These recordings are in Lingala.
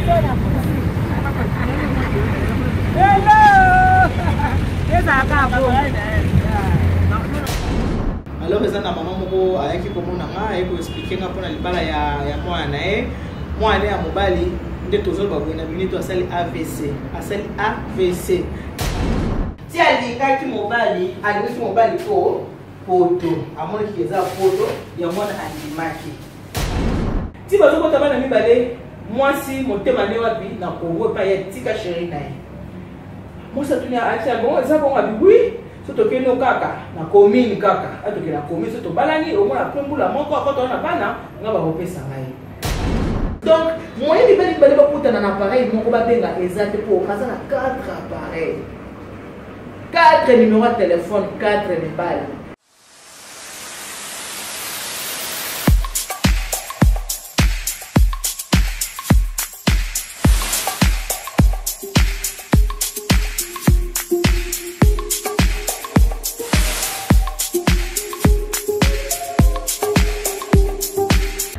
Hello! Ezalaka bongo. Alors eza na mama moko ayaki komona nga, aye koexplike nga mpona libala ya mwana na ye. Mwana ya mobali nde tozoloba boye na minute asali AVC, asali AVC. Ti alingaki mobali, alingaki mobali po poto, amonaki eza poto ya mwana, andimaki. Ti bazobota bana mibale, mwasi motema nde wapi na Kongo epai ya tika chéri na ye. Mwasi atuni atia bon eza bongo, abi oui, so tokende kaka na commune, kaka atokende na commune, so tobalani omona apres mbula moko akota na bana nga bakopesa ngai. Donc moyen mibali mibale bakutana na appareil moko babenga eza te, mpo aza na 4 appareil, 4 numéro ya telefone, 4 mibali.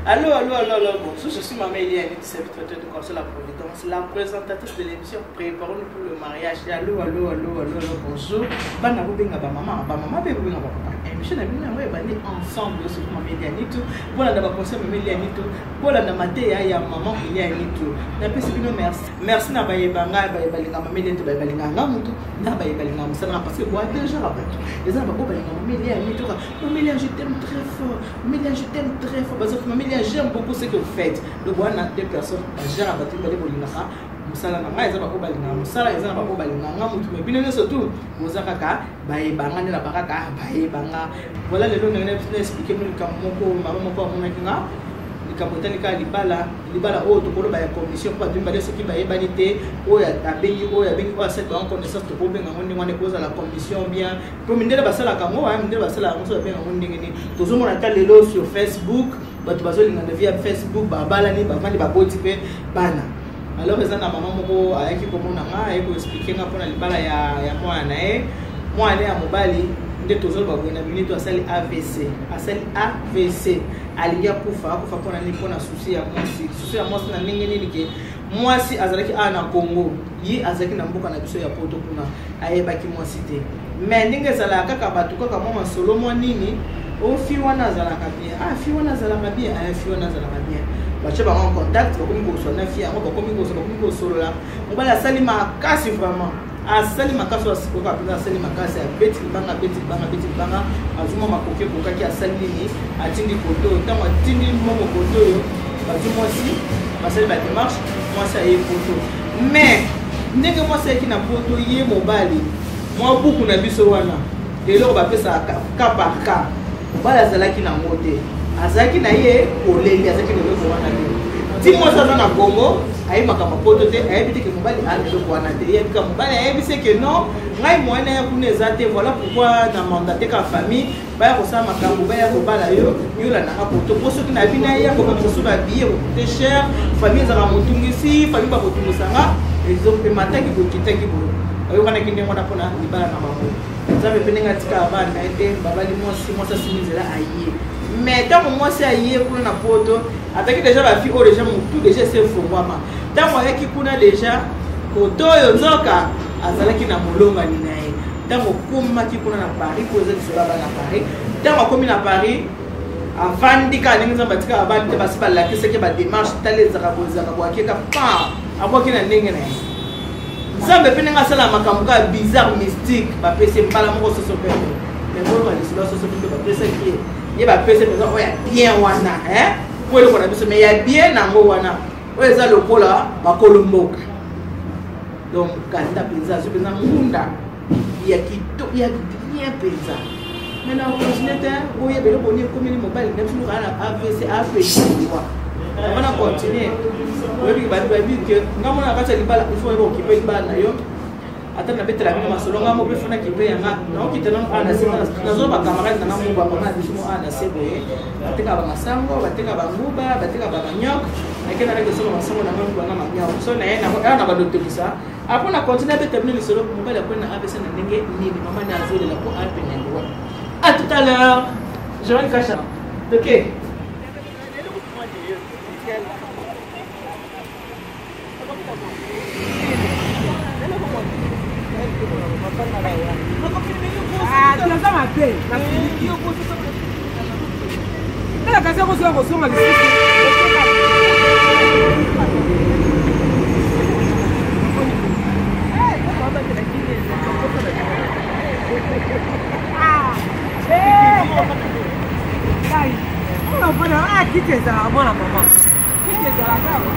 Allô, allô, allô, allô, bonjour, je suis Maman Eliane du service traiteur de Conseil la Providence, la présentatrice de l'émission Préparons-nous pour le mariage. Allô, allô, allô, allô, allô, bonjour. Bana bobenga ba maman, ba maman be bobenga ba papa. Émission na bino yango ebandi ensemble sur Maman Eliane tout. Bolanda ba conseil Maman Eliane tout. Bolanda mateya ya Maman Eliane tout. Napesi bino merci. Merci na bayeba ngai, bayeba linga Maman Eliane tout, bayeba linga nga mutu, na bayeba linga mosala parce que boa déjà bato. Eza na bango balinga Maman Eliane tout. Maman Eliane, je t'aime très fort. Maman Eliane, je t'aime très fort. Bazo Maman Eliane, j'aime beaucoup ce que vous faites. Donc wana deux personnes ba genre bato mibale bolingaka mosala na ngai, eza bango balingaka mosala, eza na bango balingaka nga motu. Me bino nyonso tu boza kaka bayebanga nde na bakaka bayebanga. Voilà, lelo ndenge na explike bino likambo moko, mama moko amonaki nga likambo etali kaka libala, libala oyo tokoloba ya commission, mpo bato mibale soki bayebani te, oyo abengi oyo abengi oyo asali bango connaissance, tokobenga yango ndenge wana ekozala commission bien, mpo mindele basalaka yango, mindele basalaka yango, so babenga yango ndenge nini. Tozomona ata lelo sur Facebook bato bazolingana via Facebook, babalani, bavandi, baboti mpe bana. Alors eza na mama moko ayaki komona nga, aye koexplike nga mpona libala ya mwana na ye. Mwana ya mobali nde tozoloba boye na minute asali AVC, asali AVC, alingi akufa. Akufa mpona nini? Mpona susi ya mwasi. Susi ya mwasi na ndenge nini? Ke mwasi azalaki awa na Congo, ye azalaki na mboka na biso ya poto kuna, ayebaki mwasi te. Mais ndenge ezalaka kaka bato kaka mwa masolo mwa nini, o fi wana azalaka bien, ah fi wana azalaka bien, ah fi wana azalaka bien, batie bango en contact, bakomi kosolola na fi yango, bakomi kosolola, bakomi kosolola. Mobali asali makasi, vraiment asali makasi, oyo asikoka mpenza, asali makasi, abeti libanga, abeti libanga, abeti libanga, azwi mwa makoki ekokaki, asali nini, atindi koto oyo. Ntango atindi mbongo koto oyo, bazwi mwasi, basali bademarche, mwasi aye poto. Mais ndenge mwasi ayaki na poto, ye mobali mwa buku na biso wana eloko bapesaka cas par cas, mobali azalaki nango te, azalaki na ye koleli, azalaki na eloko wana te. Ti mwasi aza na Congo, ayebi makambo poto te, ayebi te ke mobali aza na eloko wana te. Yebi ka mobali ayebisi ke non, ngai moyen na ya kuna eza te, voilà pourquoi na mandate ka famille baya kosala makambo, baya kobala yo, yolandaka poto, mpo soki na bino aya kobakisa so babiye kokute cher, famille ezalaka motungisi, famille bakotungisanga, emataki bokitaki boye. Bayokanaki ndenge wana mpona libala na bango. Nzambe mpe ndenge atikaka bana na ye te, babali mwasi, mwasi asimbi nzela aye. Mais ntango mwasi aye kuna na poto, ataki deja bafi oyo deja motu deja ese efongwama. Ntango ayaki kuna deja koto oyo, nzoka azalaki na molongani na ye. Ntango okomaki kuna na Paris, mpo eza lisolo ya bana Paris, ntango akomi na Paris, avandi kaka ndenge Nzambe atikaka bana te, basi balakisaki bademarche, tala ezaka boye, ezaka boye, akeka pa abwaki na ndenge na ye. Nzambe mpe ndenge asala makambo kaka bizarre mystique, bapesi mbala moko soso pembe. Mais boyoka lisolo ya soso pembe bapesaki ye, ye bapesi mpenza oyo ya bien wana, po eloko na biso mais ya bien nango wana oyo eza lokola bakolo mboka. Donc kanda mpenza azwi mpenza ngunda ya kito ya bien mpenza. Mais na continue te, boyeba eloko nini ekomeli mobali na biso kaka na AVC apeliwa. Avant na continue, oyebi babi babi ke nga mona na kati ya libala, il faut oyeba okipe libala na yo. Ata nabetela bino masolo, nga moko mpe nakipe yanga, naokita nano awa na se, nazwa bacamarade nanga moko bamama na biso mo awa na se boye, batekaka bamasango, batekaka banguba, batekaka bamanioc. Nake nalaki osolo masango na ngai, nguba na manioc, so na ye awa na badotokisa. Apo na continue abeta bino lisolo, mobali akwei na AVC na ndenge nini, mama na azolela mpo apena liwa. À tout à l'heure, Joël Kacha. Ok. Naza mabe. Tala kasi akozoya kozonga lisusu. Kiti ezalaka mwana mama, kiti ezalaka awa.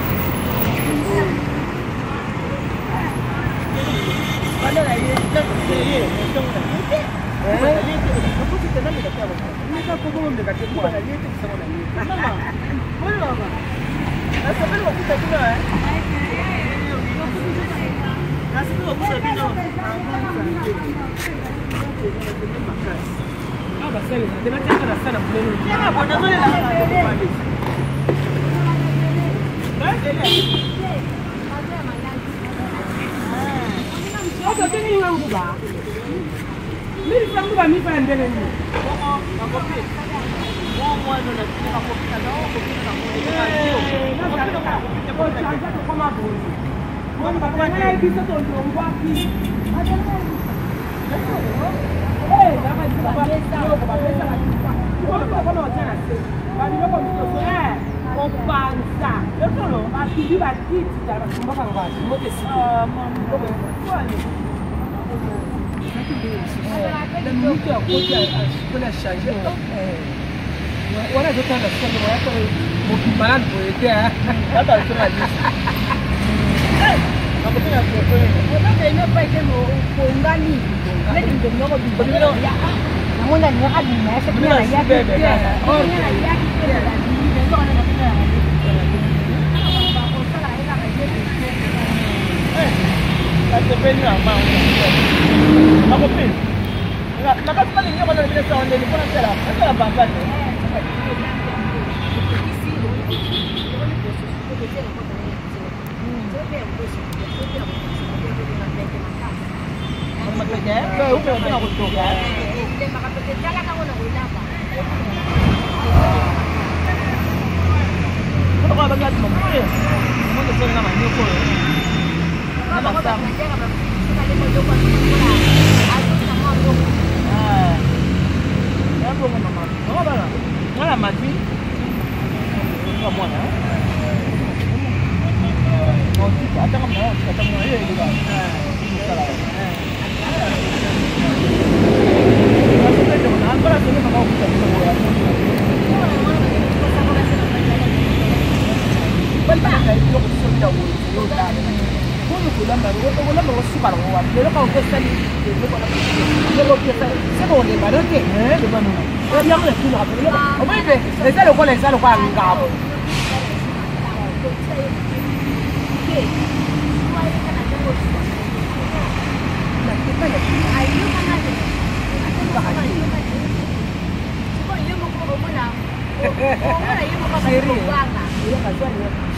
Kopanza batubi bakiti batumbaka ngwazi moto esika na minute ya koti asukoli achange wana azotala sikoyo mobimba nanu boye te. Nasepeli na ma nakopeli nakasi balingi yango na bino sango ndeni mpona sala asala bambane. Mwana mati mwana atanga mwana atanga mwana ye mosala. Eza lokola, eza lokola ngabo.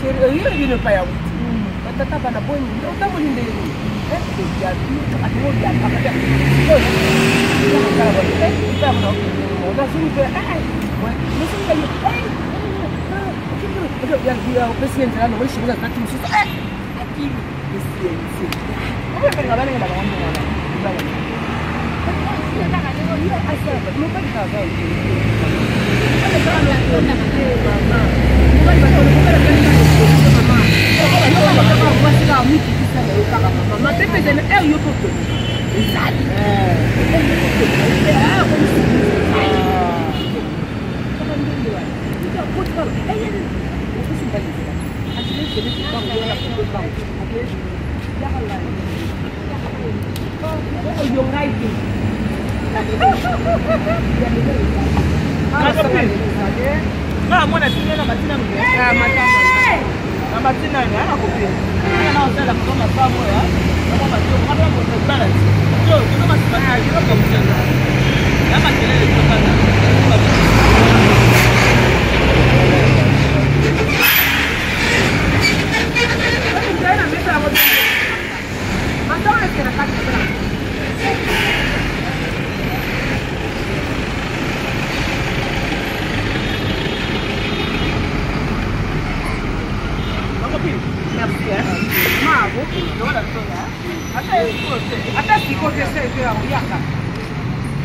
Chéri, oyo bino epai ya wuti batata bana boni, otamboli ndenge nini? Opesi ye nzela longoli chemise, azalaki mosusu akimi. Mapepe ezali ere yo mpo ezali oyo ngai te. Nga mwana tini na matina, na matina ana kopi na osala kama masamu ya kama matio kama motala yo kama masima yo kama msenga ya makelele tokana. Merci, hein. Ata sikoyo te se te oyaka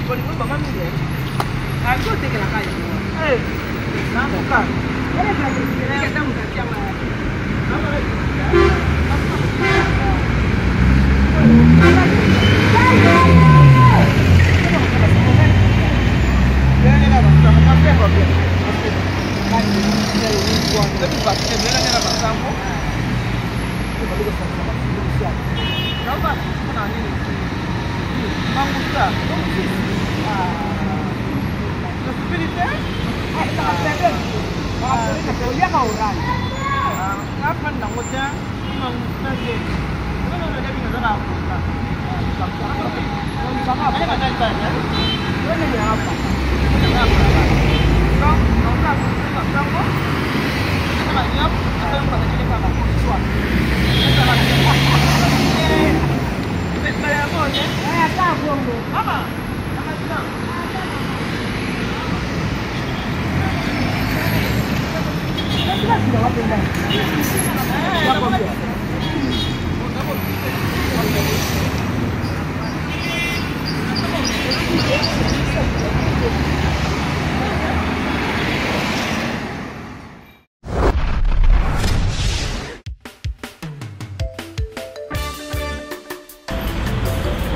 bolingo bama mingi azo otekelaka nakoka.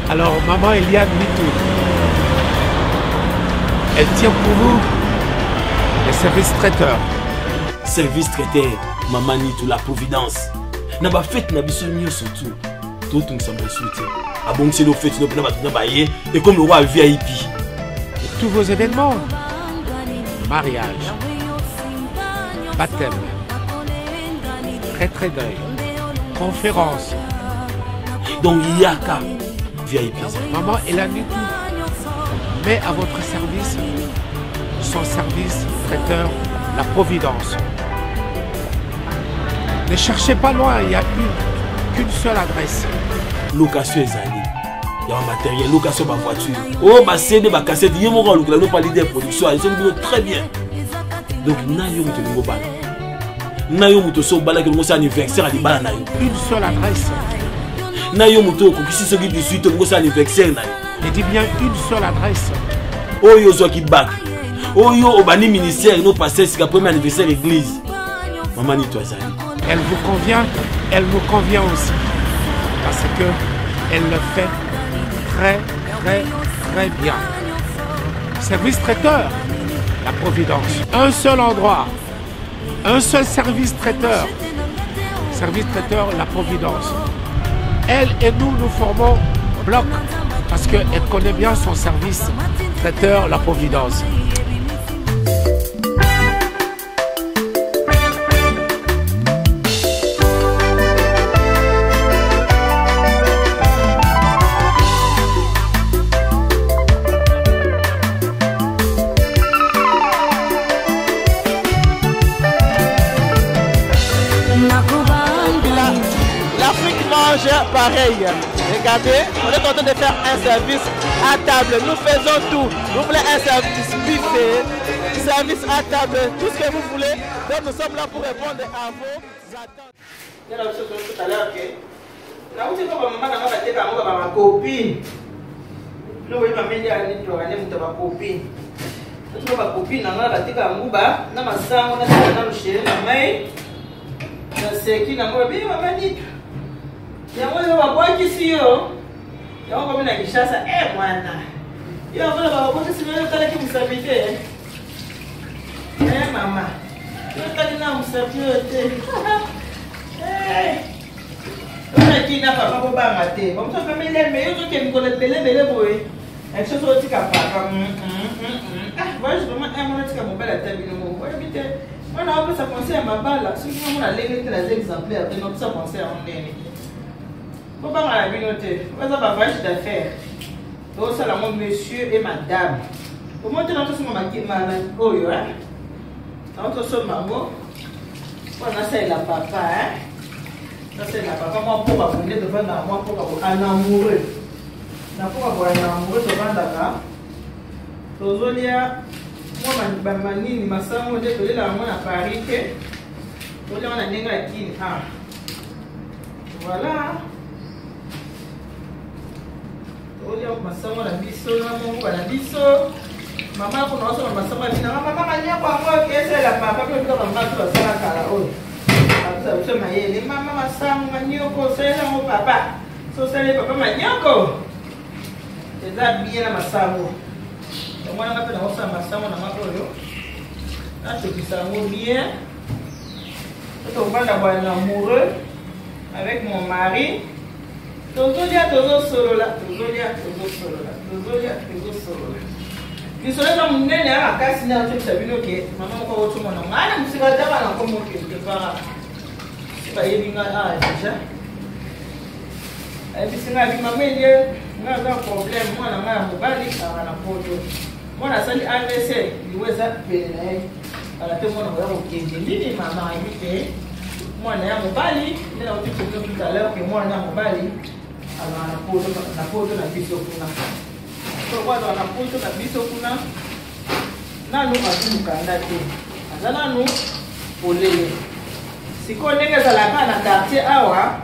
Alors, maman Eliane Nitu, elle tient pour vous les services traiteurs. Service traiteur, maman Nitu, la providence. Na ba fête na biso nyonso tout. Totungisa mosusu te. Abongiseli yo fête no mpena bato na baye ekomi lokola VIP. Tous vos événements, mariage, baptême, retrait deuil, conférence. Donc yaka VIP. Maman Eliane Nitu met à votre service son service traiteur, la Providence. Ne cherchez pas loin, il n'y a qu'une seule adresse. Location ezali ya ba matériel, location ba voiture, oh ba CD, ba cassette, ye moko alukela no pa leader production, azongi bino très bien. Donc na yo moto olingo bala, na yo moto so obalaki olingo osala anniversaire ya libala na yo. Une seule adresse. Na yo moto okokisi soki 18 olingo osala anniversaire na yo. Je dis bien une seule adresse. Oyo ozwaki bac, oyo obandi ministère no pasteur sika premier anniversaire église. Maman Nitu azali. Elle vous convient, elle nous convient aussi. Parce que elle le fait très, très, très bien. Service traiteur, la Providence. Un seul endroit, un seul service traiteur. Service traiteur, la Providence. Elle et nous, nous formons bloc parce qu'elle connaît bien son service traiteur, la Providence. L'Afrique mange pareil. Regardez, on est en train de faire un service à table. Nous faisons tout. Vous voulez un service buffet, service à table, tout ce que vous voulez. Donc nous sommes là pour répondre à vos attentes. Tout à l'heure, ok. Nauti ko ba mama na nga bateka yango ba ba copine. No oyebi mameli ya nini ane moto ya ba copine. Nauti ko ba copine na nga bateka yango ba na masango na sala na lushere na mai. Naseki nango babi mama Nitu. Yango oyo babwakisi yo. Yango komi na Kinshasa eh mwana. Yo yango babwakisi yo otalaki mosapi te. Eh mama. Yo otali na mosapi oyo te. Eh. Ozalaki na papa kobanga te. Bamosusu bameli me yo ozokende mikolo ebele ebele boye. Na biso soki otika papa. Ah, voyage vraiment un mwana tika mobali ata bino moko. Oyebi te. Mwana apesa conseil ya mabala soki nga mona lenge te naza exemplaire te napesa conseil yango ndenge. Bobanga na bino te. Baza ba voyage d'affaires. Tosala yango monsieur et madame. Omoni te na tosomba oyo hein. Na tosomba yango. Mpo nasalela papa hein. Nasalela papa mwa mpoka boye nde tovandaka mwa mpoka boye en amoureux. Na mpoka boye en amoureux tovandaka tozolia mwa manini masango nde tolela yango na Paris te. Tolia yango na ndenge ya Kin. Ah. Voilà. Olia masango na biso na mongo na biso. Mama ko na osala masango ya bina. Mama manyoko yango esala papa mpe biloko mama to basala kala oyo. Bakusa biso mayele. Mama masango manyoko osalela yango papa. So osali papa manyoko. Eza bien na masango. Yango wana nga mpe naosala masango na nga oyo. Natokisa yango bien. Tokobanda bwana amoureux avec mon mari. Tozolia tozosolola, tozolia tozosolola, tozolia tozosolola. Lisolo eza monene ya makasi nde nazobisa bino ke mama moko akotomona ngai na mosika taba na nkombo quelque part. Si bayebi ngai awa deja. Ayebisi ngai abi mama Elie, ngai aza problème mwana ngai ya mobali azalaka na poto. Mwana asali AVC, liwa eza pene na ye. Kala te mwana oya kokende nini mama ayebi te mwana ya mobali nde nauti kobino tout à l'heure ke mwana ya mobali azala na poto na poto na biso kuna soko azala na poto na biso kuna nanu azwi mokanda te aza nanu polele sikoyo ndenge ezalaka na quartier awa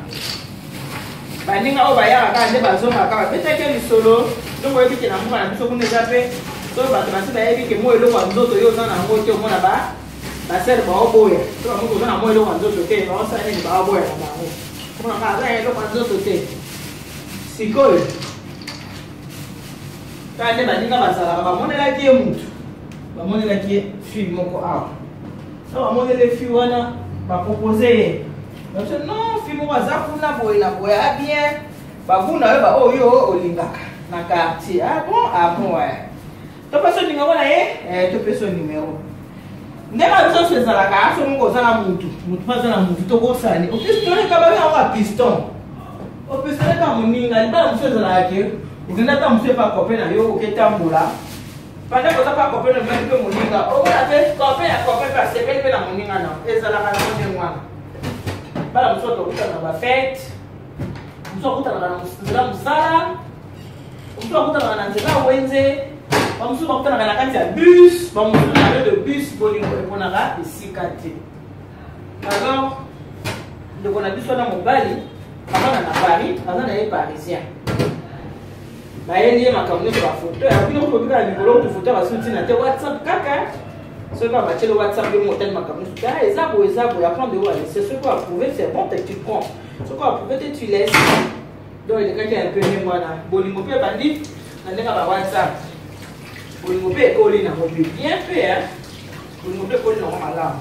baninga oyo bayaka kaka nde bazongaka babetaki lisolo ndongo oyebi ke na mboka na biso kuna eza mpe soki bato basi bayebi ke mwa eloko ya nzoto yo oza na yango te omona ba basere baoboya so bamoki oza na mwa eloko ya nzoto te baosala nini baoboya na bango omona kaka aza na eloko ya nzoto te sikoyo kaka nde baninga bazalaka bamonelaki ye mutu bamonelaki ye fille moko awa so bamoneli fille wana bapropose ye Bato non, fille moko aza kuna boye na boye a bien. Bagu na yo ba oyo yo olingaka na quartier. Ah bon? Ah bon ouais. Topesa numéro na ye? Eh, topesa numéro. Ndenge na biso nyonso ezalaka so moko oza na mutu, mutu mpe aza na mutu tokosani. Opistole ka babenga yango ya piston. Opistole ka moninga, libala mosusu ezalaka ke okenda ata mosusu epa copain na yo oketambola Pendant koza pa copain na mpe moninga, omona mpe copain ya copain mpe asepeli mpe na moninga na ezalaka na ndenge wana. Bana mosusu tokutana na bafete, mosusu akutanaka na nzela mosala, mosusu akutanaka na nzela wenze, bamosusu bakutanaka na kati ya bus, bamosusu na arret de bus, bolingo eponaka esika te. Alors, ndeko na biso na mobali avanda na Paris, aza na ye parisien. Bayeli ye makambo nyonso bafoto ya bino kutu kaka likolo kutu foto ya basusu ntina te whatsapp kaka soki kaka batieli whatsapp yo motali makambo nyonso te eza boye eza boye apprendre oyo alese soki oapprouve c'est bon te tu prends soki oapprouve te tu laisses donc elekaki un peu ndenge wana bolingo mpe ebandi na ndenge ya ba whatsapp bolingo mpe ekoli nango mpe bien mpe bolingo mpe ekoli nango malamu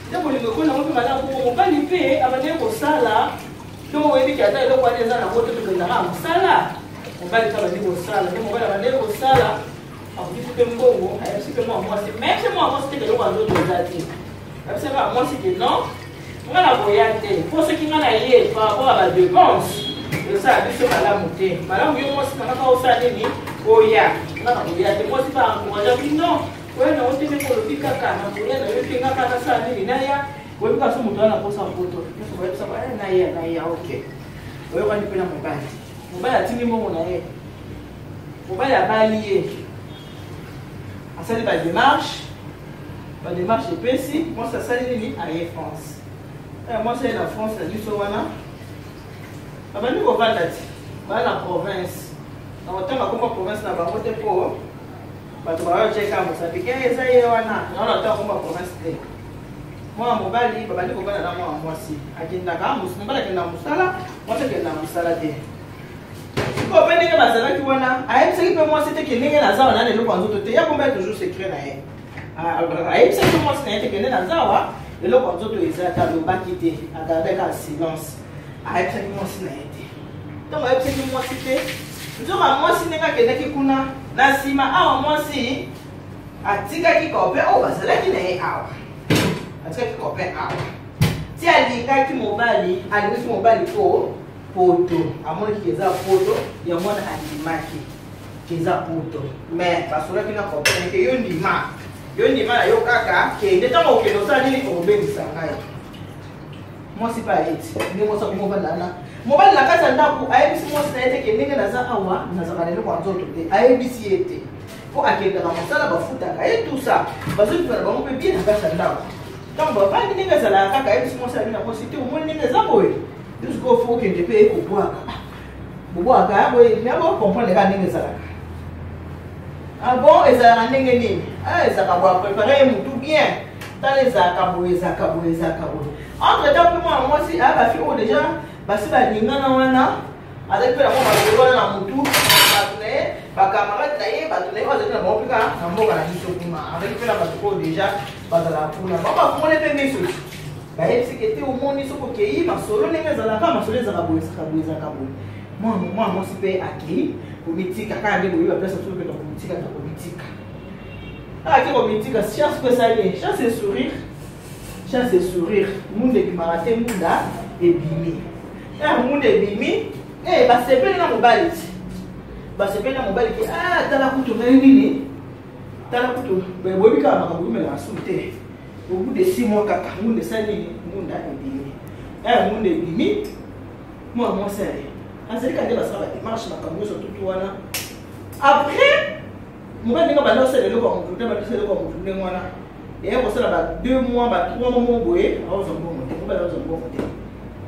nde bolingo ekoli nango mpe malamu mpo mobali mpe abandaki kosala Donc oyebi ke ata eloko wana eza nango te tokendaka mosala mobali mpe abandi kosala nde mobali abandaki kosala akokisi mpe mbongo ayebisi mpe mwa mwasi meme se mwa mwasi te eloko ya nzoto eza te ayebisi kaka mwasi ke non nga na koya te mpo soki nga na ye par rapport ya badepense esala biso malamu te malamu yo mwasi na kaka osala nini oya nga na koya te mwasi mpe encourage bi non oya na yo te ndenge olobi kaka na koya na yo te nga kaka nasala nini naya Oyebi kasi moto wana posa poto nyonso bayebisa ba eh, na ye na ye ok oyokani mpe na mobali mobali atindi mbongo na ye mobali abali ye asali bademarche bademarche epesi mwasi asali nini aye france eh, mwasi aye na france na biso wana babandi kovanda ti baa na province na kotanga komba province na bango te mpo bato bayotyeka mosapike eza ye wana naona ata komba province te Mwana mobali babandi kovanda na mwana mwasi akendaka mobali akendaka mosala mwasi akendaka mosala te sikoyo mpe ndenge bazalaki wana ayebisaki mpe mwasi te ke ndenge naza wana na eloko ya nzoto te ya komba toujours secret na ye ayebisaki mpe mwasi na ye te kende naza awa eloko ya nzoto eza te alobaki te agardaki kaka silence ayebisaki mwasi na ye te ntango ayebisaki mwasi te nzoka mwasi ndenge akendaki kuna na nsima awa mwasi atikaki copain oyo bazalaki na ye awa atikaki copain awa ti alingaki mobali alingaki mobali po poto amonaki eza poto ya mwana andimaki eza poto mais basolaki na copain ke yo ndima yo ndima na yo kaka kende ntango okende osala nini okobengisa ngai mwasi mpe ayeti nde mwasi akomi ovanda na mobali na kati ya ndako ayebisi mwasi na ye te ke ndenge naza awa nazalaka na eloko ya nzoto te ayebisi ye te mpo akendaka mosala bafutaka ye tout ça bazobima na bango mpe bien na kati ya ndako ntango bavandi ndenge ezalaka kaka ayebisi mwasi abi na mwasi te omoni ndenge eza boye Yo sikoyo fo okende mpe kobwaka. Bobwaka boye, mais bo comprendre kaka ndenge ezalaka. Ah bon, ezalaka ndenge nini? Ah, ezalaka boye, prépare ye mutu bien. Tala ezalaka boye, ezalaka boye, ezalaka boye. Entre temps mpe mwana mwasi aya bafi oyo deja basi balingana wana, azali mpe na mwa masolo wana na mutu, bato na ye, bakamarade na ye, bato na ye oyo azali na bango mpe kaka na mboka na biso kuna. Azali mpe na bato oyo deja bazalaka kuna. Bango bafungoli mpe miso. Bayebisi ke te omoni soki okei masolo ndenge ezalaka, masolo ezalaka boye, ezalaka boye, ezalaka boye. Mwana mwasi mpe akei komitika kaka nde boyebi baplace mosusu mpe komitika na komitika. Ake komitika, chance mpe esali ye, chance e sourire, chance e sourire. Ngunda ebimaka te, ngunda ebimi. Ngunda ebimi, basepeli na mobali ti. Basepeli na mobali ke, ah, tala kutu ngai nini? Tala kutu, boyebi kaka makambo eumelaka susu te. Au bout de 6 mois kaka, ngunda esali nini? Ngunda ebimi. Ngunda ebimi, mwana mwasi aye. Azali kaka nde basala ba démarche, makambo nyonso tutu wana. Après, mobali ndenge banda kosala eloko ya motu te, banda kosala eloko ya motu ndenge wana. Eya kosala ba 2 mois, ba 3 mois moko boye, akozwa mbongo te, mobali akozwa mbongo te.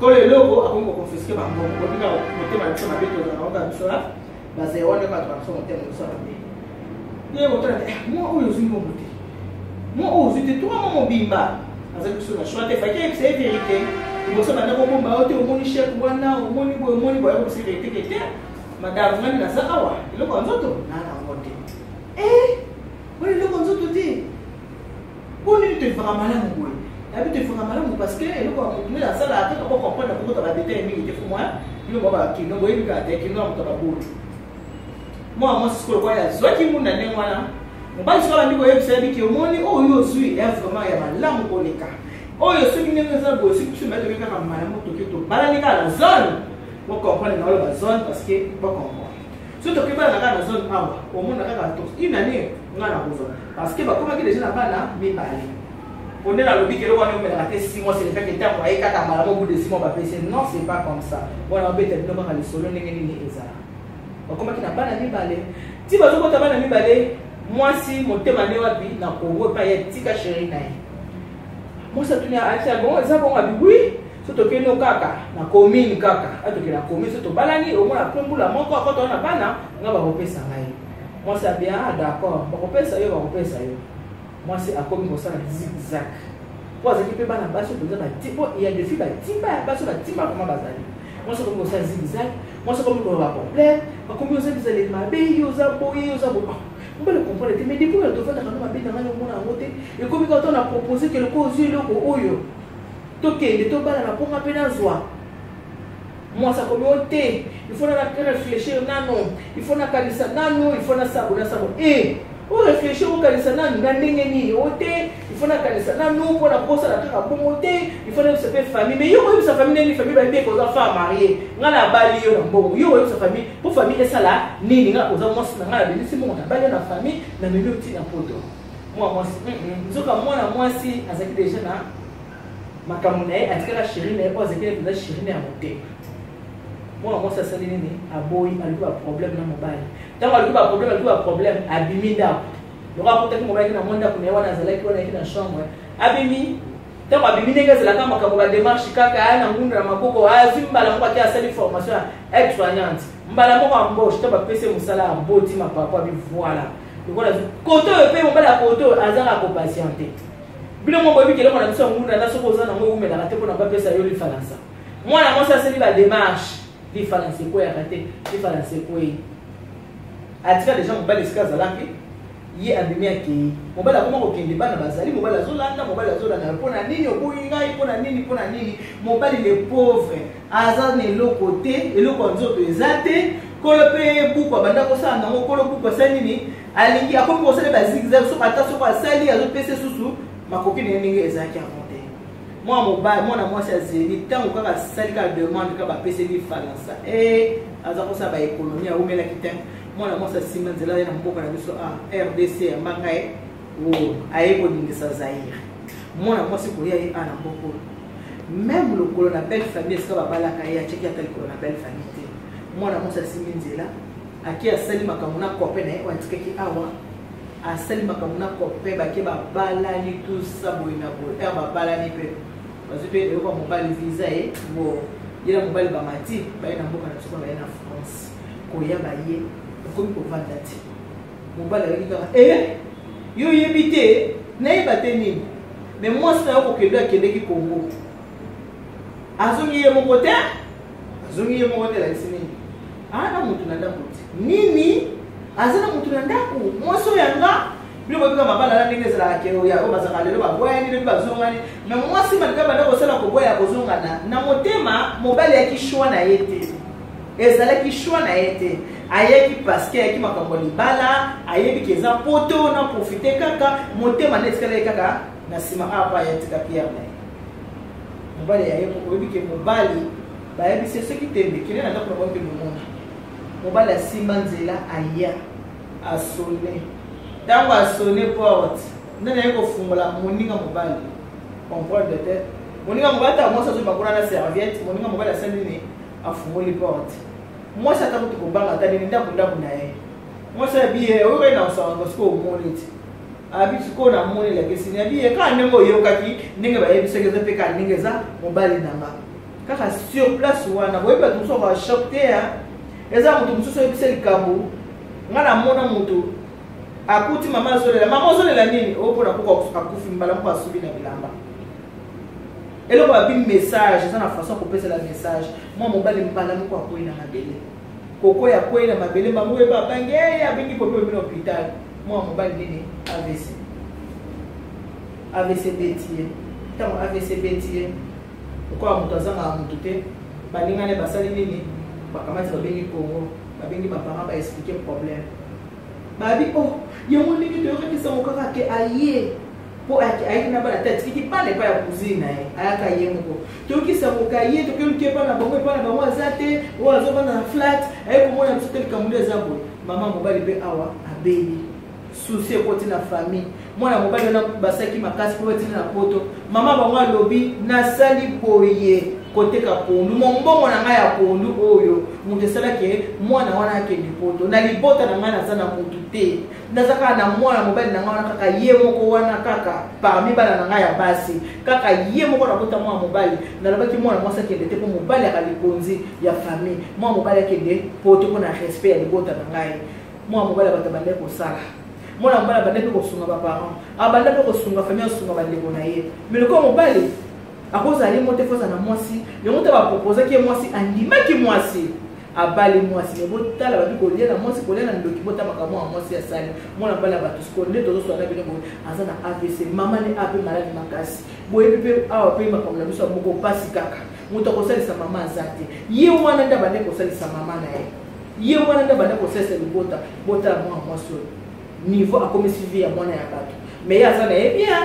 Kolo eloko akomi koconfisque ba mbongo. Boyebi kaka motema na biso mabe tozalaka kaka biso wana, ba zéro nde kaka tozalaka biso motema na biso mabe. Ye kotala te, mwa oyo ozwi mbongo te. Mwa oyo ozwi te, 3 mois mobimba. Azali biso na choix te, faki ayebisa ye vérité. Liboso banda kobomba yo te, omoni chèque wana, omoni boye, omoni boye, ayebisa ye vérité ke te. Madame, ngani naza awa, eloko ya nzoto, na nango te. Oyo eloko ya nzoto te. Mpo nini toyefaka malamu boye? Nayebi toyefaka malamu parce que eloko ya motu nde asalaka te, toko comprendre kokota ba détail mingi te, fo moi, bino ba ba kino, boyebi kaka te, kino ya moto ya babulu. Mwana mwasi sikoyo lokola azwaki ngunda ndenge wana, mobali sikoyo abandi koyebisa ye biki omoni oyo yo ozwi ya vraiment ya malamu koleka oyo, soki ndenge eza boye, soki biso mibali toke kaka malamu, toke tobalani kaka na zone, bo comprendre na oloba zone parce que bo comprendre. Soki toke balana kaka na zone awa, omona kaka to une année nga na kozwa parce que bakomaki déjà na bana mibale. Po nde nalobi ke eloko wana eumelaka te 6 mois, ce n'est pas que ntango aye kaka malamu au bout de 6 mois bapesi. Non, c'est pas comme ça. Wana obeta bino kaka lisolo ndenge nini ezala. Bakomaki na bana mibale, ti bazobota bana mibale, mwasi motema nde wapi na Congo epai ya tika chéri na ye. Mwasi atuni atia bon, eza bongo abi oui, so tokende kaka na commune, kaka atokende na commune, so tobalani omona après mbula moko akota na bana nga bakopesa ngai. Mwasi abi ah d'accord, bakopesa yo, bakopesa yo. Mwasi akomi kosala zigzag po azalaki mpe bana basi oyo mpenza bati, po ya des filles batimba ya basi oyo batimba vraiment bazali. Mwasi akomi kosala zigzag, mwasi akomi koloba problème, akomi oza bizaleli mabe, yo oza boye, yo oza boye. Mobali comprendre te, mais depuis oyo tofandaka no mabe na ngai omona yango te, ekomi kaka to na propose ke lokola ozwi eloko oyo tokende tobalana mpo nga mpe nazwa. Mwasi akomi o te, il faut nana réfléchir nano, il faut nakanisa nano, il faut nasabo nasabo. O réfléchir, okanisa nanu na ndenge nini? O te, il faut nakanisa nanu mpo na kosala kaka bongo te, il faut nayebisa mpe famille. Mais yo koyebisa famille ndenge nini? Famille bayebi eke oza femme mariée, nga nabali yo na mbongo, yo koyebisa famille mpo famille esala nini? Nga oza mwasi na nga, nabimisi mbongo, nabali yo na famille, namemi yo ntina poto. Mwa mwasi, nzoka mwana mwasi azalaki deja na makambo na ye, atikaka chéri na ye oyo azalaki mpenza chéri na ya motema. Mwana mwasi asali nini? Aboyi, aluki ba problème na mobali. Ntango aluki ba problème, aluki ba problème, abimi ndako. Lokola akutaki mobali na mwa ndako na ye wana, azalaki wana, ayaki na chambre, abimi. Ntango abimi, ndenge ezalaka makambo ba démarche kaka, aya na ngunda na maboko, azwi mbala moko, ake asali formation ya aide soignante, mbala moko embauche. Ntango bapesi ye mosala, aboti mapapo, abi voilà. Lokola azwi kote oyo mpe mobali ya kote oyo azanga kopatiente. Bino moko boyebi keloko na biso ya ngunda na soki oza nango eumelaka te mpona bapesa yo lifalansa. Mwana mwasi asali ba démarche, lifalansa ekweyaka te, lifalansa ekweyi. Atika deja mobali esika azalaki, ye abimi akei. Mobali akoma kokende, bana bazali, mobali azolanda, mobali azolanda. Mpo na nini oboyi ngai? Mpo na nini? Mpo na nini? Mobali le pauvre aza na eloko te, eloko ya nzoto eza te. Kolo mpe buku abanda kosala nango, kolo buku asali nini? Alingi akomi kosala ba zigzag, soki ata soki asali azopesa susu makoki na ye ndenge ezalaki avant te. Mwana mobali, mwana mwasi azeli ntango kaka asali kaka demande, kaka bapeseli falansa, aza kosala ba économie, awumelaki te. Mwana mwasi asimba nzela ye na mboka na biso a RDC ya mbanga ye, aye koningisa Zaire. Mwana mwasi koya ye a na mboka oyo, même lokolo na belle famille esika babalaka ye, atiaki ata likolo na belle famille te. Mwana mwasi asimbi nzela, ake asali makambo na copain na ye oyo atikaki awa, asali makambo na copain, bake babalani tout ça boye na boye. Ere babalani mpe bazwi mpe eloko ya mobali, visa ye bo. Ye na mobali bamati baye na mboka na biso, baye na France. Koya baye okomi kovanda te. Mobali ayaki kaka e yo oyebi te, nayeba te nini, me mwasi na yo kokende, akendeki Congo, azongi ye moko te, azongi ye moko te. Elakisi nini? Aa na motu na ndako te. Nini? Aza na motu na ndako, mwasi oyo yanga. Bino boyebika mabala na ndenge ezalaka ke oyo bazalaka lelo babwayani, lobi bazongani. Me mwasi malika banda kosala koboya kozongana na motema, mobali ayaki choix na ye te, ezalaki choix na ye te. Ayaki parce que ayaki makambo ya libala, ayebi ke eza poto na profite kaka. Motema nde etikalaki kaka na nsima apa ya tika pierre na ye. Mobali ya ye moko, oyebi ke mobali bayebisi ye soki tembe, kende na ndako na bango mpe momona. Mobali asimba nzela, aya asone. Ntango asone porte, nde naye kofungola, moninga mobali comprendre te. Moninga mobali, ata mwasi azobima kuna na serviette, moninga mobali asali nini? Afungoli porte. Mwasi ata kutu kobanga ata nini, ndako ndako na ye. Mwasi abi ye oyokaki na osango, sikoyo omoni ti abi sikoyo namoni elakisi ni abi ye kaka ndenge oyokaki, ndenge bayebisaki eza mpe kaka ndenge eza. Mobali na nga kaka sur place wana, boyebi bato mosusu akoka choc te. Eza moto mosusu oyebisa likambo. Nga namona moto akuti mama azolela. Mama ozolela nini? Oyo mpona koko akufi. Mbala moko asubi na bilamba. Eloko babi message eza na façon kopesela message. Mwa mobali mbala moko akwei na mabele, koko ya kwei na mabele. Mama oyo babangi ye, abengi popi omi na hôpital. Mwa mobali nini? AVC. AVC beti ye. Ntango AVC beti ye, lokola moto azangaka motu te, balingani basali nini? Bakamati, babengi Congo, babengi baparent, baexpliquer problème. Babi oh, yango ndenge toyokaki sango kaka ke aye, mpo ayaki na bana te, atikiki bana epai ya cousine na ye, ayaka ye moko. Toyoki sango ka ye, tokeluki epai na bango, epai na bango aza te, oyo azovanda na flat, aye komona biso te. Likambo nde eza boye, mama mobali mpe awa abeli, souci ekoti na famille. Mwana mobali wana basalaki makasi mpo batina na poto. Mama bango alobi nasali boye, koteka pondu, mombongo na ngai ya pondu oyo moto esalaki mwana wana akende poto. Na libota na ngai naza na motu te, naza kaka na mwana mobali na ngai wana, kaka ye moko wana, kaka parmi bana na ngai ya basi, kaka ye moko nabota mwana mobali. Nalobaki mwana mwasi akende te, mpo mobali aka likonzi ya famille. Mwana mobali akende poto mpo na respect ya libota na ngai. Mwana mobali ya bato abandaki kosala, mwana mobali abanda mpe kosunga baparent, abanda mpe kosunga famille, asunga bandeko na ye. Mais lokola mobali akozala ye mo te, foza na mwasi yango te, baproposaki ye mwasi, andimaki mwasi, abali mwasi. Me botala, babi kolia na mwasi, kolia na ndoki. Botamaka mwana mwasi asali mwana mobali ya bato. Sikoyo nde tozoswana bino boye, aza na AVC, mama ne a mpe maladi makasi. Boyebi mpe awa mpe makambo na biso ya moko mpasi, kaka moto akosalisa mama aza te. Ye wana nde abandi kosalisa mama na ye, ye wana nde abandi kosalisa libota. Botala mwana mwasi oyo, niveau akomisi vie ya mwana ya bato. Mais ye aza na ye bien,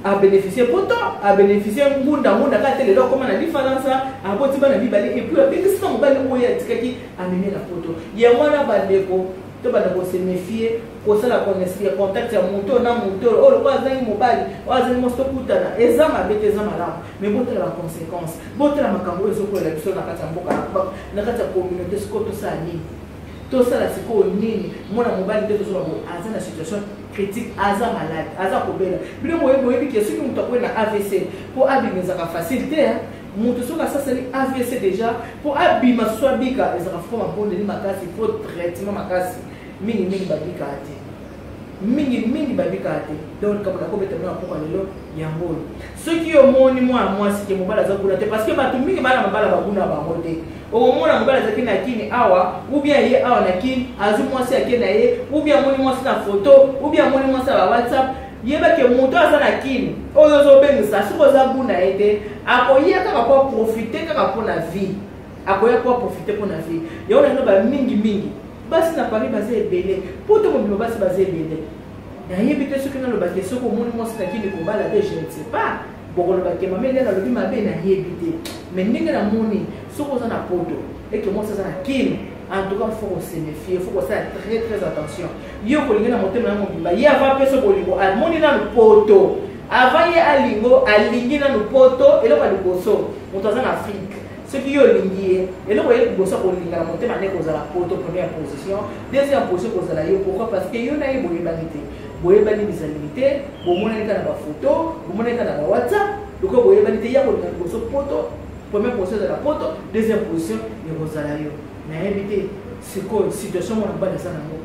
abénéficie poto, abénéficie ngunda ngunda kaka te. Lelo akóma na lifalansa, aboti bana mibale, et puis abengisika mobali oyo atikaki, amemi na poto. Yango wana bandeko, to banda kose méfier, kosala contact ya moto na moto oyo lokola azangi mobali, oyo azangi mwasi. Tokutana eza mabe te, eza malamu, mais botala baconséquence, botala makambo oyo ezokolela biso na kati ya mboka, na kati ya communauté. Sikoyo tosala nini? Tosala sikoyo nini? Mwana mobali nde tozoba boye, aza na situation critique, aza malade, aza kobela. Bino boyebi, boyebi ke soki moto akoyi na AVC, mpo abima ezalaka facile te. Moto soki asasali AVC déjà, mpo abima soso abika ezalaka faut mabondeli makasi, faut traitement makasi. Mingimingi babikaka te, mingimingi babikaka te. Donc likambo nakobeta bino na pokwa lelo yango oyo: soki omoni mwana mwasi ke mobali aza kuna te, parce que bato mingi bana mabala baguna bango te. Okomona mobali azalaki na Kini awa, ou bien ye awa na Kini azwi mwasi ake na ye, ou bien amoni mwasi na foto, ou bien amoni mwasi ya ba WhatsApp. Yebake moto aza na Kini oyo ozobengisa, soki oza guna ye te, akoya kaka po aprofite kaka mpo na vie, akoya po aprofite mpo na vie. Yango na bino bamingimingi basi na Paris baza ebele, mpo to mobima basi baza ebele. Nayebi te soki nalobaki soki omoni mwasi na Kini kobala te, je ne sais pas. Bokolobaki mama Eliana alobi mabe, nayebi te. Mais ndenge namoni, soki oza na poto eke mwasi aza na Kini, en tout cas faut kose méfier, faut kosala très très attention. Ye okolingi na motema na mobimba, ye avant apesa bolingo amoni nanu poto. Avant ye alingo, alingi nanu poto. Eloko ya liboso, moto aza na Afrique, soki yo olingi ye, eloko ye liboso akolinga na motema nde kozala poto, première position. Deuxième position kozala yo. Pourquoi? Parce que yo na ye boyebani te, boyebani bizaleli te, bomonani kaka na bafoto, bomonani kaka na bawhatsapp. Lokola boyebani te, ya kolinga liboso poto. Première position ezala poto, deuxième position ekozala yo. Nayebi te sikoyo situation mwana mobali aza nango.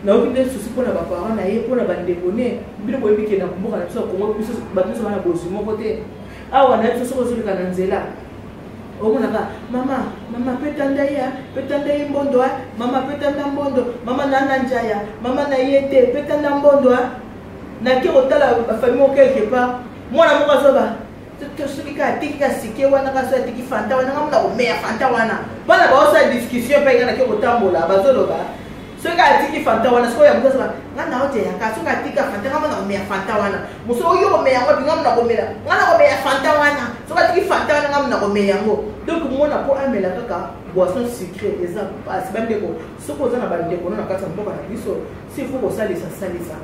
Nayoki nde susi mpo na baparent na ye, mpo na bandeko ne. Bino boyebi ke na mboka na biso ya Congo, biso bato nyonso bana bozwi moko te. Awa na biso soki ozoleka na nzela, omonaka mama, mama peta ndai ya, peta ndai mbondo a, mama peta nda mbondo, mama na na njaya, mama na ye te, peta nda mbondo a. Nake kotala famille moko quelque part, mwana moko azoba soki kaka atiki ka sike wana kaka soki atiki fanta wana nga mona komeya fanta wana. Bana baosala discussion mpe nga nake kotambola bazoloba soki kaka atiki fanta wana, sikoyo ya moto azoba nga na oteyaka soki atika fanta nga mona komeya fanta wana, mosu oyo komeya yango nga mona komela, nga na komeya fanta wana, soki atiki fanta wana nga mona komeya yango. Donc mona mpo amela kaka boisson sucrée eza pasi. Bandeko, soki oza na bandeko no na kati ya mboka na biso, s'il faut kosalisa, salisa.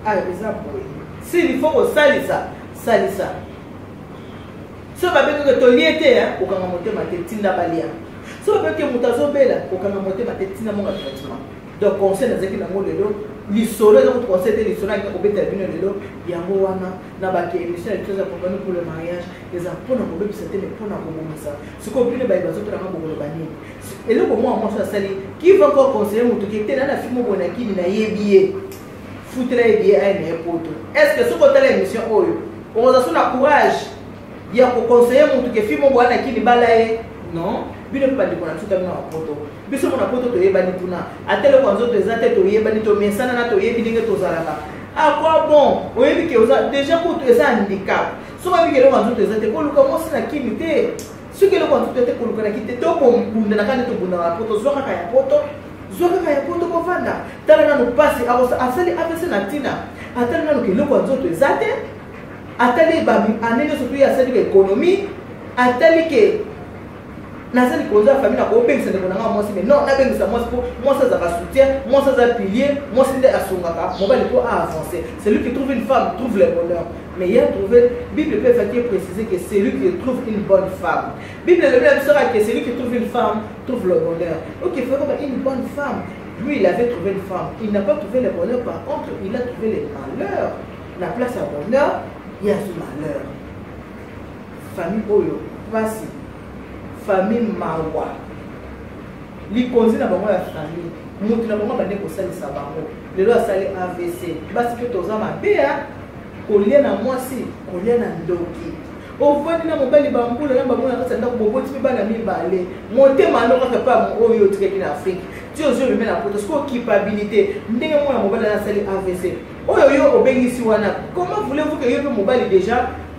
Ah, eza boye, s'il faut kosalisa, salisa. Soki babengaki tolie te, kokanga motema te, tinda balia. Soki babengaki moto azobela, kokanga motema te, tinda monga traitement. Donc conseil nazalaki nango lelo, lisolo eza kutu conseil te, lisolo nalingi kobetela bino lelo yango wana na bake émission ya biso eza pour le mariage, eza mpona kobebisa te, mais mpona kobongisa. Sikoyo bino baye bazotelanga bokoloba nini? Eloko mwa mwasi asali, qui va encore conseiller moto ke te na na fimo boye na kini nayebi ye, futela ye biye aye na ye poto? Est ce que soki otala émission oyo okozwa so na courage ya koconseiller moto ke fimo boye na kini bala ye? Non, bino mpe bandeko na biso tabino na poto, biso mona poto toyebani kuna, ata eloko ya nzoto eza te, toyebani, tomesana na toyebi ndenge tozalaka. À quoi bon? Oyebi ke oza déjà kutu eza handicap. Soki oyebi ke eloko ya nzoto eza te, koluka mwasi na kini te. Soki eloko ya nzoto te, koluka na kini te. Tobundana kaka nde tobundaka na poto, zwa kaka ya poto, zwa kaka ya poto, kovanda. Tala nanu mpasi asali AVC na ntina, atali nanu ke eloko ya nzoto eza te, atali ane nyonso to ye asali ba économie, atali ke naza likonzi ya famille, nakobengisa ndeko na nga mwasi, mais non, nabengisa mwasi mpo mwasi azalaka soutien, mwasi aza pilier, mwasi nde asungaka mobali mpo aavance. Celui qui trouve une femme trouve le bonheur. Mais il a trouvé, Bible peut faire préciser que celui qui trouve une bonne femme, Bible le même sera que celui qui trouve une femme trouve le bonheur. Ok, frère, une bonne femme, lui il avait trouvé une femme, il n'a pas trouvé le bonheur, par contre il a trouvé le malheur. La place à bonheur, il y a ce malheur. Famille oyo pasi, famille mawa, likonzi na bango ya famille, moto na bango bande kosalisa bango, lelo asali AVC. Basi mpe toza mabe, kolia na mwasi, kolia na ndoki. Ovandi na mobali bambula na bambula na kati ya ndako, boboti mpe bana mibale, motema no kaka pa oyo otikaki na Afrique ti ozwi omeme na poto. Sikoyo culpabilité ndenge mwana mobali wana asali AVC oyo yo obengisi wana, comment voulez-vous que yo mpe mobali déjà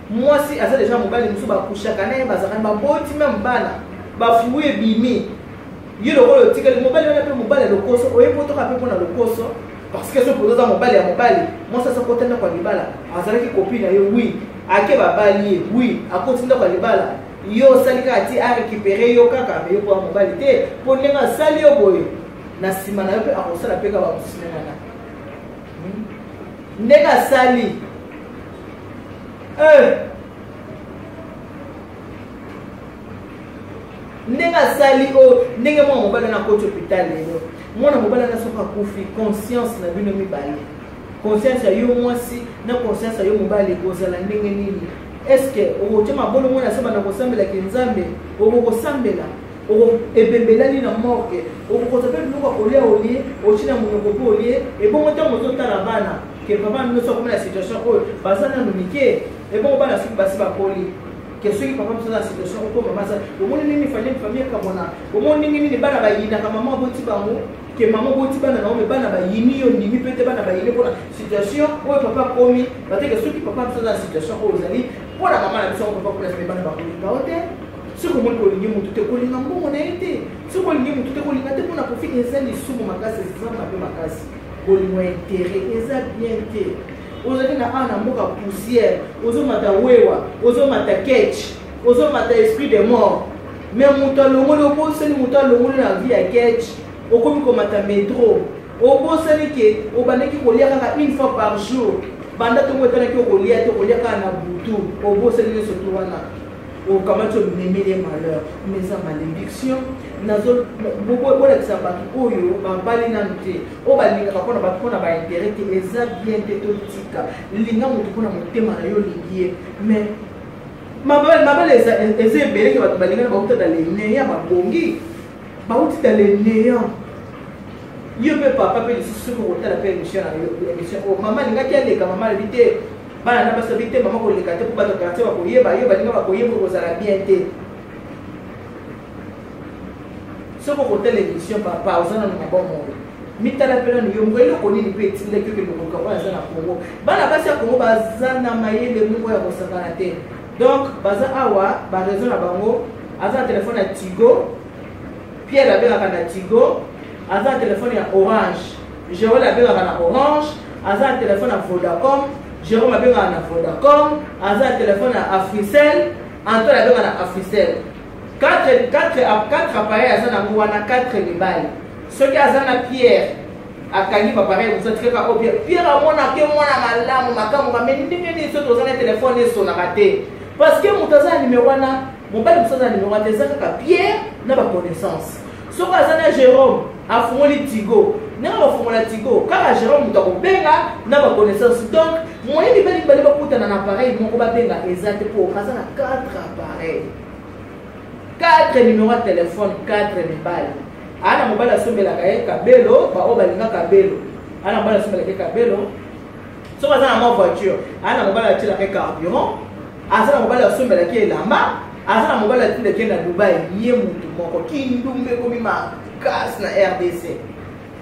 mwasi aza déjà mobali mosusu bakushaka na ye, bazalaka baboti meme bana, bafui ebimi, yo lokola otikali mobali wana mpe mobali ya lokoso, oye potoka mpe mpona lokoso, parce que soki oza mobali ya mobali, mwasi aza kota ndako ya libala, azalaki copine na yo, oui, ake babali ye, oui, akoti ndako ya libala, yo osali kaka ti arécupere yo kaka, me yo mpo mobali te, mpo ndenge asali yo boye na nsima na yo mpe akosala mpe kaka bamosusu wana ndenge asali. Ndenge asali oyo, ndenge mwana mobali wana akoti hôpital lelo, mwana mobali wana soki akufi, conscience na bino mibale, conscience ya yo mwasi na conscience ya yo mobali ekozala ndenge nini? Est-ce que okotia mabolo mwana se banda kosambelaki Nzambe, okokosambela ebembelali na morgue, okokoza mpe biloko ya kolia olie, otie na monoko mpe olie, ebongo ntango ozotala bana ke papa nyonso akomi na situation oyo, baza nanu mike, ebongo bana soki basi bakoli, ke soki papa biso aza na situation oyo, mama aza, omoni nini famille ekamona, omoni ndenge nini bana bayinaka mama aboti bango, ke mama oboti bana na yo, me bana bayini yo, ndimi mpe te bana bayini mpona situation oyo papa akomi bateke. Soki papa biso aza na situation oyo ozali mpona mama na biso yango, papa kuna, me bana bakolinga yo te. Soki omoni kolingi motu te, kolinga mbongo na ye te. Soki olingi motu te, kolinga te mpona profit, eza lisumu makasi, eza mabe makasi. Bolingo ya intérêt eza bien te. Ozali na awa na mboka poussière, ozomata wewa, ozomata ketch, ozomata esprit de mort, mais moto alongoli, obosani moto alongoli na vie ya ketch, okomi komata metro, obosani ke obandaki kolia kaka une fois par jour, banda ntongo etalaki okolia te, okolia kaka na butu, obosani nyonso tu wana, okamati omemeli ye malheur, mais eza malédiction. Bolakisa bato oyo babali nanu te, oyo balingaka mpona bato mpona baintérêt te, eza bien te. Totika linga moto mpona motema na yo olingi ye, mais Mabala eza ebele ke bato balingani bauta dans le néant, babongi bauti dans le néant. Yo mpe papa mpe lisusu soki okotala mpe émission na yo, émission oyo mama alingaki aleka, mama alobi te, bana na basi alobi te, mama koleka te mpo bato quartier bakoyeba yo, balinga bakoyeba kozala bien te. Soki okotala émission papa, oza nanu na bomoi, mitala mpe nanu yo moko eloko nini mpe etindaki okende koluka oyo aza na Congo. Bana basi ya Congo baza na mayele moko ya kosakana te. Donc baza awa ba raison na bango, aza na telefone ya Tigo, Pierre abengaka na Tigo, aza na telefone ya Orange, Jérôme abengaka na Orange, aza na telefone ya Vodacom, Jérôme abengaka na Vodacom, aza na telefone ya Africell, Antoine abengaka na Africell. 4 4 4 appareil aza nango wana, 4 mibali. Soki aza na Pierre akangi bapareil mosusu, atikaka oyo Pierre. Pierre amonaka ye mwana malamu makambo mame ndenge nini soki toza na telefone esonaka te, parce que moto aza na numero wana, mobali mosusu aza na numero wana te, eza kaka Pierre na baconnaissance. Soki aza na Jérôme afungoli Tigo, ndenge bafungola Tigo kaka Jérôme moto akobenga na baconnaissance. Donc moyen mibali mibale bakutana na appareil moko babenga eza te, mpo aza na 4 appareil, 4 numéro ya telefone, 4 mibali. Aa na mobali asombelaka ye kabelo, baoyo balinga kabelo, aa na mobali asombelaka ye kabelo. Soki aza na mwa voiture, aa na mobali atielaka ye carburant, aza na mobali asombelaki ye elamba, aza na mobali atindaki ye na Dubai. Ye mutu moko kindumba ekomi makasi na RDC,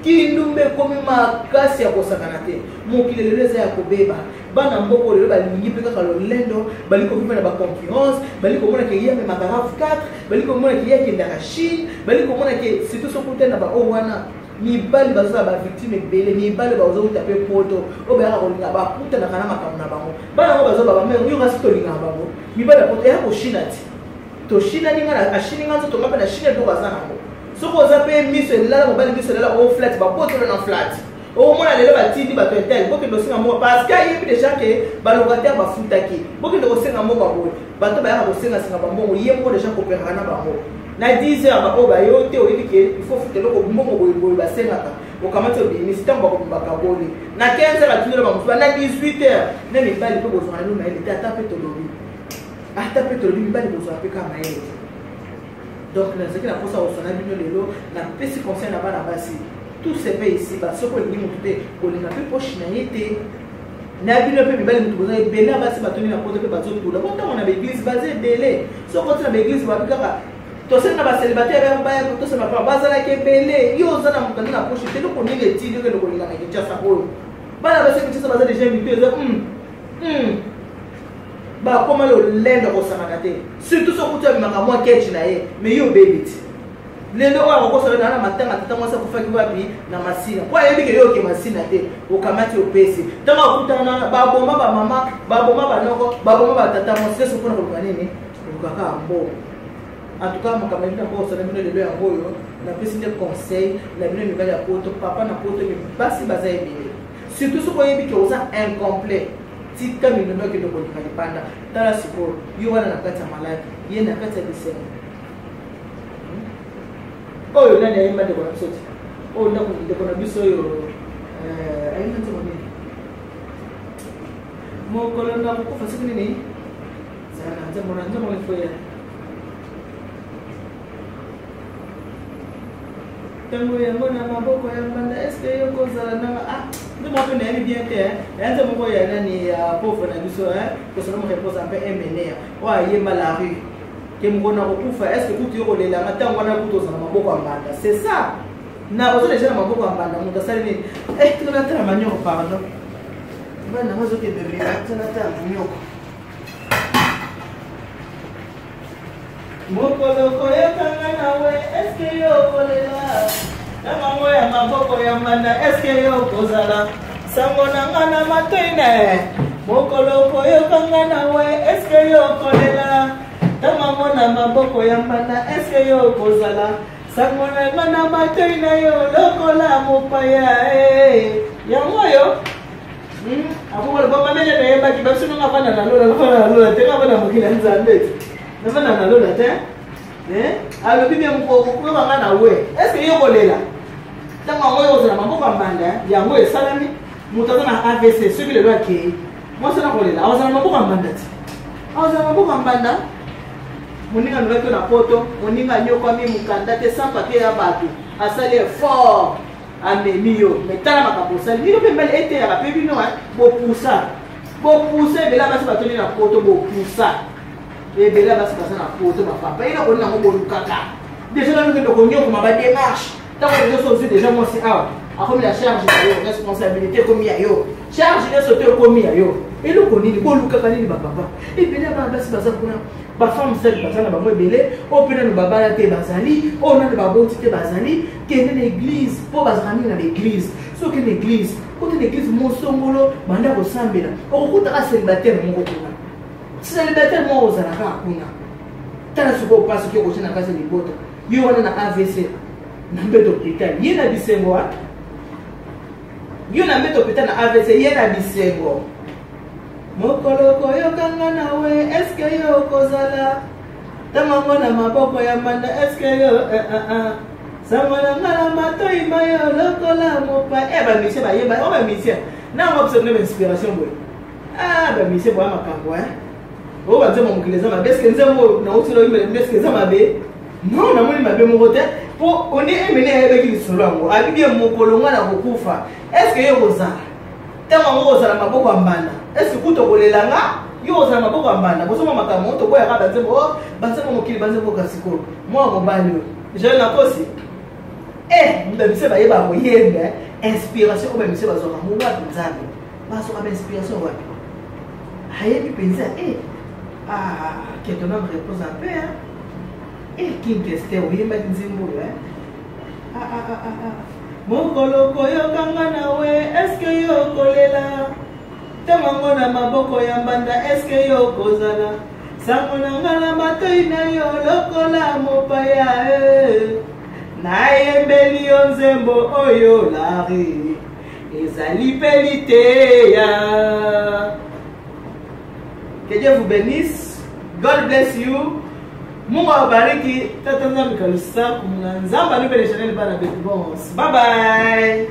kindumba ekomi makasi ya kosakana te. Mokili lelo eza ya kobeba. Bana mboka lelo balingi mpe kaka lolendo, balingi kovivre na baconcurrence, balingi komona ke ye amemaka RAV4, balingi komona ke ye akendaka Chine, balingi komona ke surtout soki otali na baoyo wana mibali bazozala bavictime ebele, mibali bazowuta mpe poto oyo bayaka kolinga bakutanaka na makambo na bango. Bana yango bazoba bamere yo kasi tolingaka bango mibali ya poto eya koshina ti toshinani nga ashini nga nzoto nga mpe na shina biloko aza nango. Soki oza mpe miso elala mobali miso elala o flat babotolo na flat, okomona lelo batindi bato intel bokende kosenga moko parce que ayebi déjà ke balocataire bafutaki, bokende kosenga moko boye, bato bayaka kosengasenga bambongo, ye moko déjà koperaka na bango na 10 heures baoyo bayo te, oyebi ke il faut futa eloko mbongo boye boye basengaka, okamati obimisi ntango bakobimaka boli na 15 heures atindela bamosusu na 18 heures. Na mibali mpe bozwaka nano mayele te, ata mpe tolobi, ata mpe tolobi mibali bozwaka mpe kaka mayele te. Donc nazalaki na mposa kosana bino lelo, napesi conseil na bana basi, tout se paye ici bas. Soki olingi motu te, kolinga mpe poche na ye te. Na bino mpe mibali motu boza ebele ya basi batondi na poto mpe bazotula bo ntango na baeglise baza ebele. Soki oti na baeglise babi kaka tosali na bacélibataire baya tosala pa bazalaki ebele. Yo oza na mokanda na poche te, eloko nini etindi okende kolinga na Kinshasa oyo? Bana basi ya Kinshasa baza deja mitu eza bakoma lolendo kosangana te, surtout soki kutu abimaka mwa ketch na ye, mais yo obebi ti lelo oyo akokosala na matanga tata mwasi akufaki wapi na Masina, po ayebi ke yo oke Masina te, okamati opesi. Ntango akutana baboma bamama, baboma banoko, baboma batata mwasi nyonso mpona koluka nini? Koluka kaka mbongo. En tout cas makambo na bino yango osala bino lelo yango oyo napesi nde conseil na bino mibali ya poto, papa na poto, basi baza ebele, surtout soki oyebi ke oza incomplet, tika mindondo okende kolinga libanda. Tala sikoyo yo wana na kati ya maladi, ye na kati ya bisengo. Oyo nani ayemba ndeko na biso ti oyo ndako ndeko na biso oyo ayemba nzembo nini? Mokolo na kokufa soki nini, zala na nzembo na nzembo efoya ntango yango na maboko ya mbanda, eske yo kozala nanga? Ah, nde moko mpe nayebi bien te, ya nze moko ya nani ya pauvre na biso kosala mo repose mpe emenea oyo ayemba la rue ke mokolo na kokufa, est ce que kutu yo kolelanga ntango wana kutu ozala maboko ya mbanda? C'est ça, na oza deja na maboko ya mbanda, moto asali nini? Tika natala manioko, pardon, bana nanga azokende lela, tika natala manioko. Mokolo koyokanga nawe, eske yo okolela ntango ya maboko ya mbanda? Eske yo okozala sango na nga na matoi na ye? Mokolo koyokanga nawe, eske yo okolela ntango na maboko ya mbanda? Eske yo okozala sango na nga na matoi na yo lokola mopaya? Yango oyo akokoloba mamele nayebaki babiso nanga avanda na lola, nafanda na lola te, nga avanda mokili ya Nzambe te, nafanda na lola te. Alobi bien koyokanga na we, estce yo kolela ntango yango oyo ozala maboko ya mbanda? Yango esalami moto aza na AVC, soki lelo akei mwasi na kolela, akozala maboko ya mbanda ti. Akozala maboko ya mbanda. Moninga alongaki na poto, moninga anyokwami mokanda te, sans papier ya bato, asali effort, amemi yo. Mais tala makambo osali. Bino mpe mibali eteyaka mpe bino, bopusa. Bopusa ebele ya basi batondi na poto, bopusa. Ebele ya basi baza na poto, bapapa. Eloko nini yango bolukaka? Deja nanu kende konyokoma ba démarche. Ntango deja so ozwi deja mwasi awa, akomi na charge na yo, responsabilité ekomi ya yo, charge nyonso te ekomi ya yo. Eloko nini bolukaka nini bapapa? Ebele ya bana basi baza kuna, bafemme seules baza na bango ebele, oyo mpe nanu babala te bazali, oyo nanu baboti te bazali. Kende na église, mpo bazalaka mingi na baeglise. Soki okende na église, kota na église mosongolo, banda kosambela, okokutaka célibataire moko kuna. Célibataire moko ozalaka kaka kuna. Tala sikoyo mpasi okoki kotia na kati ya libota. Yo wana na AVC na mbeto hôpital, ye na bisengo, yo na mbeto hôpital na AVC, ye na bisengo. Mokolo koyokanga na we, eske yo okozala ntango yango na maboko ya mbanda, eske yo sango na nga na matoi mayo lokola mopa. Ba musicien bayemba, oyo ba musicien na yango biso bino ba inspiration boye. Ba musicien boya makambo, hein. Oyo ba nzembo mokili eza mabe, eske nzembo oyo nauti loyembela bino, eske eza mabe? Non, namoni mabe moko te, po oni emene ayebaki lisolo yango, abi bien mokolo nga na kokufa, eske yo kozala ntango yango kozala maboko ya mbanda, eske kuta kolela nga yo kozala maboko ya mbanda? Bozoma makambo oyo toboyaka banzembo, oh, banzembo mokili, banzembo kasiko mwana mobali oyo Joël Nakosi. Bamise bayeba koyemba, inspiration oyo bamise bazwaka ngo wapi? Nzambe, bazwaka ba inspiration wapi? Ayebi mpenza. Que ton âme repose en paix, hein? King Kester oyembaki nzembo oyo, hein? Mokolo koyokanga na we, eske yo okolela ntango yango na maboko ya mbanda, eske yo okozala sango na nga na matoi na yo lokola mopaya? Nayembeli yo nzembo oyo lari ezali mpe liteya. Que Dieu vous bénisse. God bless you. Mungu awabariki. Tata Nzambe kalusa kumuna Nzambe anubele Chanel bana betu. Bons. Bye bye.